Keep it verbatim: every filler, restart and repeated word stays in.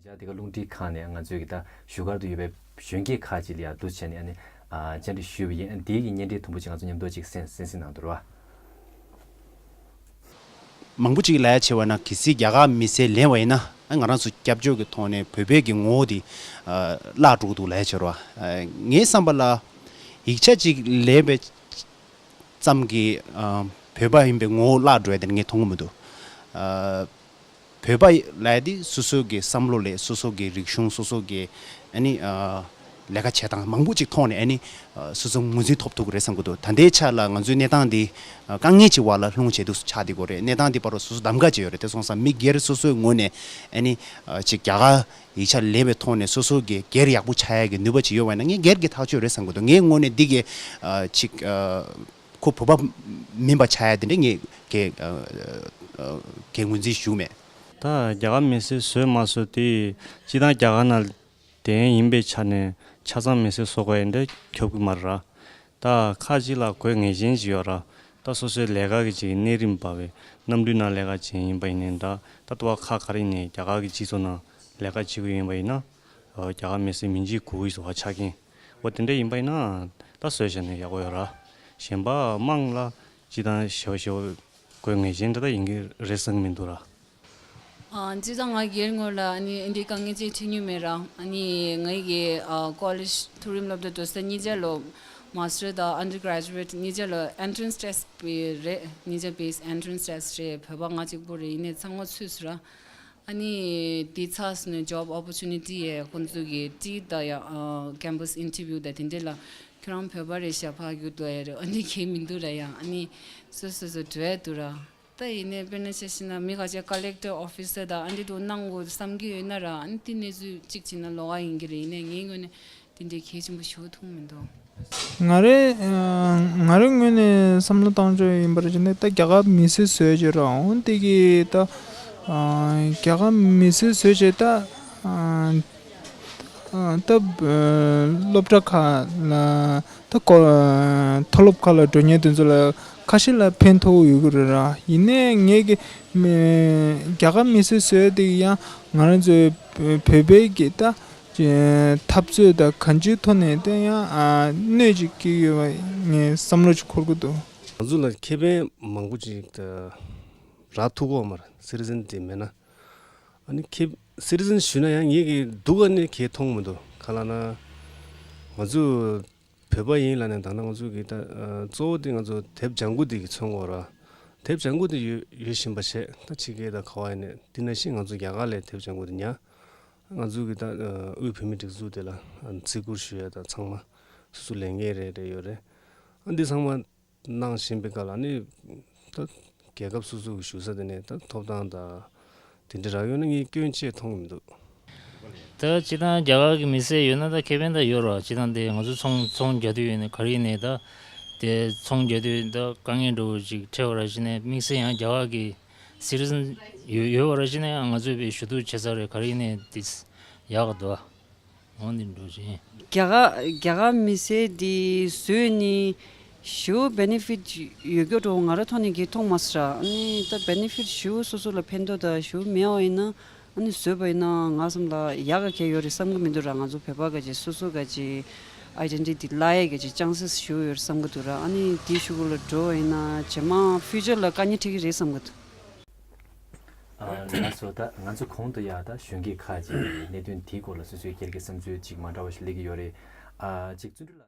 རྒྱ་དེ་ག་རླུང་འཕྲིན་ཁང་ནས་ང་ཚོའི་གི་ད་བཞུགས་སྒར་དུ་ཡོད་པའི་གཞོན་སྐྱེས་ཁག་ཅིག་ལ་ཡང་བསྡུ་བྱས་ནས་ཨ་ནི་ཨ་བཅར་འདྲི་ཞུས་པ་ཡིན། ཨ་ནི་དེའི་གི་བརྙན་འཕྲིན་དུམ་བུ་ཅིག་ང་ཚོ་མཉམ་དུ་ཅིག་གསན་གསན་གཟིགས་གནང་དོ་ར། མང་པོ་ཅིག་ལབ་ཡ་བྱས་པ་ན་གལ་སྲིད་རྒྱ་གར་མི་སེར་ལེན་པ་ཡིན་ན་ཨ་ང་རང་ཚོ་སྐྱབས་བཅོལ་གྱི་ཐོག་ནས་བོད་པའི་གི་ངོ་བོ་དེ་ཨ་བརླག་འགྲོ་གི་འདུག་ལབ་ཡ་བྱས་ར། ཨ་ངའི་བསམ་པ་ལ་ཡིག་ཆ་ཅིག་ལེན་པའི་ཙམ་གྱིས་ཨ་བོད་པ་ཡིན་པའི་ངོ་བོ་བརླག་འགྲོ་ཡ་དེ་ངས་མཐོང་གི་མི་འདུག་ཨ་བོད་པ་ལབ་ཡ་དེ་སོ་སོ་གི་བསམ་བློ་ལས་སོ་སོ་གི་རིག་གཞུང་སོ་སོ་གི་ཨ་ནི་ཨ་ལས་ཀ་བྱེད་སྟངས་མང་པོ་ཅིག་ཐོག་ནས་ཨ་ནི་ཨ་སོ་སོ་ངོས་འཛིན་ཐོབ་ཐུབ་ཀྱི་རེད་བསམ་གྱི་འདུག་ད་ལྟའི་ཆ་ལ་ང་ཚོའི་གནས་སྟངས་འདི་ཨ་དཀའ་ངལ་ཅིག་བར་ལ་ལྷུང་བྱས་འདུག་ཆགས་བསྡད་ཀྱི་རེད། གནས་སྟངས་འདི་བར་ལ་སོ་སོ་གདམ་ག་བྱས་ཡོད་རེད། དེ་སོང་ཙང་མི་སྒེར་སོ་སོའི་ངོས་ནས་ཨ་ནི་ཨ་ཅིག་རྒྱ་གར་ཡིག་ཆ་ལེན་པའི་ཐོག་ནས་སོ་སོ་གི་སྒེར་ཡག་པོ་ཆགས་ཡ་གི་ནུས་པ་ཅིག་ཡོད་པ་ཡིན་ན་ངས་སྒེར་གྱི་ཐག་གཅོད་རེད་བསམ་གྱི་འདུག་ངའི་ངོས་ནས་འདི་གི་ཨ་ཅིག་ཨ་ཁོ་བོད་པ་མིན་པ་ཆགས་ཡ་དེ་འདྲ་ངས་གའི་ཨ་ཨ་གའི་ངོས་འཛིན་ཞུ་གི་མེད། ད་རྒྱ་གར་མི་སེར་བཟོས་མ་བཟོས་དེ་སྤྱིར་བཏང་རྒྱ་གར་ནང་བསྡད་ཡིན་པའི་ཆ་ནས་ཆ་ཚང་མི་སེར་བཟོ་དགོས་ཡ་འདྲ་ཁྱབ་ཀྱི་མ་རེད་ར། ད་ཁག་ཅིག་ལ་དགོས་ངེས་ཅན་ཅིག་ཡོད་ར། ད་སོ་སོའི་ལས་ཀ་གི་ཅིག་གནས་རིམ་པ་བའི་གནམ་གྲུའི་ནང་ལས་ཀ་བྱེད་ཡིན་པ་ཡིན་ནའི་འདྲ། ད་ལྟ་བ་ཁག་ག་རེ་ཡིན་ནའི་རྒྱ་གར་གྱི་སྤྱི་ཚོགས་ནང་ལས་ཀ་བྱེད་དགོས་ཡིན་པ་ཡིན་ན། ཨོ་རྒྱ་གར་མི་སེར་མིན་གཅིག་དགོས་ཀྱི་བཟོ་བ་ཆ་རྐྱེན། ཨོ་དེ་འདྲ་ཡིན་པ་ཡིན་ན་ད་བཟོས་བཞག་ན་ཡག་པོ་ཡོད་ར། གཞན་པ་དམངས་ལ་སྤྱིར་བཏང་ཞེ་པོ་ཞེ་པོ་དགོས་ངེས་ཅན་འདྲ་ད་ཡིན་གྱི་རེད་བསམ་གྱི་མི་འདུག་ར། ཨ་སྤྱིར་བཏང་ང་སྒེར་ངོས་ལ་ཨ་ནི་འདི་དཀའ་ངལ་ཅིག་འཕྲད་མྱོང་མེད་ར། ཨ་ནི་ངའི་གི་ཨ་ཀོ་ལེཇ་མཐོ་རིམ་སློབ་གྲྭ་འགྲོ་ས་གཉིས་ཆ་ལོ་མ་སི་ཊར་དང་ཨན་ཌར་གྷ་རེ་ཇུ་ཨེཊ་གཉིས་ཆ་ལོ་ཨེན་ཊྲན་སི་ཊེ་སི་ཊི་རེད། གཉིས་ཆ་བེ་སི་ཨེན་ཊྲན་སི་ཊེ་སི་ཊི་རེད། བོད་པ་ང་གཅིག་པོ་རེད། ཡིན་ནའི་ཚང་མ་ཚུད་སོང་ར། ཨ་ནི་དེ་ཚར་སོང་ནས་ཇོབ་ཨོ་པོར་ཅུ་ནི་ཊི་ཡས་ཁོང་ཚོ་གི་ཊི་ད་ཡ་ཨ་ཁེམ་པས་ཨིན་ཊར་བིའུ་ད་དེ་འདྲས་ལ་ཁྱོད་རང་བོད་པ་རེད་ཤག་ཕར་རྒྱུགས་འགྲོ་ཡ་རེད། ཨ་ནི་གང་ཡང་མི་འདུག་ར། ཡ་ཨ་ནི་སོ་སོ་སོ་འགྲོ་ཡ་འདུག་ར། ད་ཡིན་ནའི་དཔེར་ན་ཆ་བཞག་ན་མི་ཁ་ཤས་ཀ་ལེག་ཊར་ཨོ་ཕི་སར་ད་ཨ་འདྲས་འདྲ་པོ་གནང་དགོས་བསམ་གྱི་ཡོད་ན་ར། ཨ་ནི་དེ་གནས་ཚུལ་གཅིག་བྱས་ན་ལོགས་ཀ་ཡིན་གྱི་རེད། ཡིན་ནའི་ངའི་ངོས་ནས་དེ་འདྲའི་གལ་ཆེན་པོ་ཞེ་པོ་མཐོང་མི་འདུག་ང་རའི་ཨ་ང་རའི་ངོས་ནས་བསམ་བློ་བཏང་ཕྱོགས་ཡིན་པར་བྱས་ན་ད་རྒྱ་གར་མི་སེར་བཟོས་བྱས་ར། འོན་ཏེ་གི་ད་ཨ་རྒྱ་གར་མི་སེར་བཟོས་བྱས་ད་ཨ་ཨ་ད་ཨ་སློབ་གྲྭ་ཁག་ལ་ད་ཀོ་ཨ་མཐོ་སློབ་ཁག་ལ་འགྲོ་མཁན་དེ་ཚོ་ལ་ཁ་ཤས་ལ་ཕན་ཐོགས་ཡོད་ཀྱི་རེད་ར། ཡིན་ནའི་ངས་གི་མི་རྒྱ་གར་མི་སེར་བཟོས་དེ་ཡང་ང་རང་ཚོའི་བོད་པའི་གི་ད་འཐབ་རྩོད་དང་གང་ཅིའི་ཐོག་ནས་དེ་ཡང་ཨ་གནོད་ཅིག་སྐྱེལ་ཡོད་པ་ངས་བསམ་བློ་ཅིག་འཁོར་གྱི་འདུག་ང་ཚོ་ལ་ཁེ་ཕན་མང་པོ་ཅིག་ད་རག་ཐུབ་ཀྱི་ཡོད་མ་རེད། སི་ཊི་ཟན་དེ་མེད་ན། ཨ་ནི་ཁེ་སི་ཊི་ཟན་ཞུས་ན་ཡང་ངེད་ཀྱི་སྡུག་ག་ནི་གང་ཡང་མཐོང་མི་འདུག་གང་ལབ་ན། ང་ཚོ་བོད་པ་ཡིན་ལབ་ནས་ད་ལྟ་ང་ཚོ་གི་ད་ཨ་གཙོ་བོ་དེ་ང་ཚོ་དེབ་ལྗང་ཁུ་དེ་གིས་མཚོན་གྱི་ཡོད་ར། དེབ་ལྗང་ཁུ་དེ་ཡོད་ཡོད་བཞིན་པ་བྱས་ད་ཕྱི་རྒྱལ་དང་ག་པར་ཡིན་ནའི་དེ་ནང་བཞིན་ང་ཚོ་རྒྱ་གར་ལ་དེབ་ལྗང་ཁུ་དེ་ཉར། ང་ཚོ་གི་ད་ཨ་དབུས་བོད་མིའི་སྒྲིག་འཛུགས་དེ་ལ་ཨ་བརྩི་བཀུར་ཞུ་ཡ་དང་ཚང་མ་སོ་སོ་ལས་འགན་རེ་རེ་ཡོད་རེད། ཨ་འདི་ཚང་མ་གནང་བཞིན་པའི་སྐབས་ལ་ནི་ད་རྒྱལ་ཁབ་སོ་སོ་གི་བཞུགས་ས་དེ་ནས་ད་ཐོབ་ཐང་དང་དེ་འདྲ་རག་ཡོད་ན་ངས་སྐྱོན་ཅིག་མཐོང་གི་མི་འདུག་ད་སྤྱིར་བཏང་རྒྱ་གར་གྱི་མི་སེར་ཡོད་ན་ད་ཁེ་ཕན་ད་ཡོད་རེད་བ། སྤྱིར་བཏང་དེ་ང་ཚོ་ཚོང་ཚོང་རྒྱག་དུས་ཡོད་ནས་ག་རེ་ཡིན་ནའི་ད་དེ་ཚོང་རྒྱག་དུས་ད་དཀའ་ངལ་འདྲ་པོ་ཅིག་འཕྲད་པ་ར་བྱས་ནས་དམིགས་བསལ་ཡང་རྒྱ་གར་གྱི་སི་ཊི་ཟན་ཡོད་ཡོད་པ་ར་བྱས་ནས་ང་ཚོས་དཔེ་ཞུ་གཏུག་བྱེད་ས་རེད། ག་རེ་ཡིན་ནའི་དེ་ཡག་ག་འདུག་བ། འོ་འདི་འགྲོ་བཞིན། རྒྱ་གར་རྒྱ་གར་མི་སེར་འདི་བཟོས་ནི་ཞེ་པོ་བེ་ནེ་ཕིཊ་ཡོད་རྒྱུ་འདྲ་པོ་ང་རའི་ཐོག་ནས་གང་ཡང་མཐོང་མ་སོང་ར། ཨ་ནི་ད་བེ་ནེ་ཕིཊ་ཞེ་པོ་སོ་སོ་ལ་ཕན་ཐོགས་ད་ཞེ་པོ་མེད་པ་ཡིན་ན་ཨ་ནི་བཟོས་པ་ཡིན་ན་ང་བསམ་ལ་ཡག་ག་གང་ཡང་ཡོད་རེད་བསམ་གྱི་མི་འདུག་ར། ང་ཚོ་བོད་པ་ག་ཅིག་སོ་སོ་ག་ཅིག་ཨའི་ཌེན་ཊི་ཊི་བརླག་ཡས་ག་ཅིག་ཅན་སེས་ཞེ་པོ་ཡོད་རེད་བསམ་གྱི་འདུག་ར། ཨ་ནི་དེ་ཤུགས་ལ་འགྲོ་བ་ཡིན་ན་རྗེས་མ་ཕིའུ་ཅར་ལ་དཀའ་ངལ་འཕྲད་ཀྱི་རེད་བསམ་གྱི་འདུག་ཨ་ལགས་སོ། ད་ང་ཚོ་གོང་དུ་ཡང་ད་གཞོན་སྐྱེས་ཁག་ཅིག་གིས་གནད་དོན་དེའི་སྐོར་ལ་སོ་སོའི་སྒེར་གྱི་བསམ་ཚུལ་ཅིག་མ་འདྲ་བ་ཞིག་སླེབས་ཀྱི་ཡོད་རེད། ཨ་ཅིག་བརྩོན་འགྲུས་ལགས།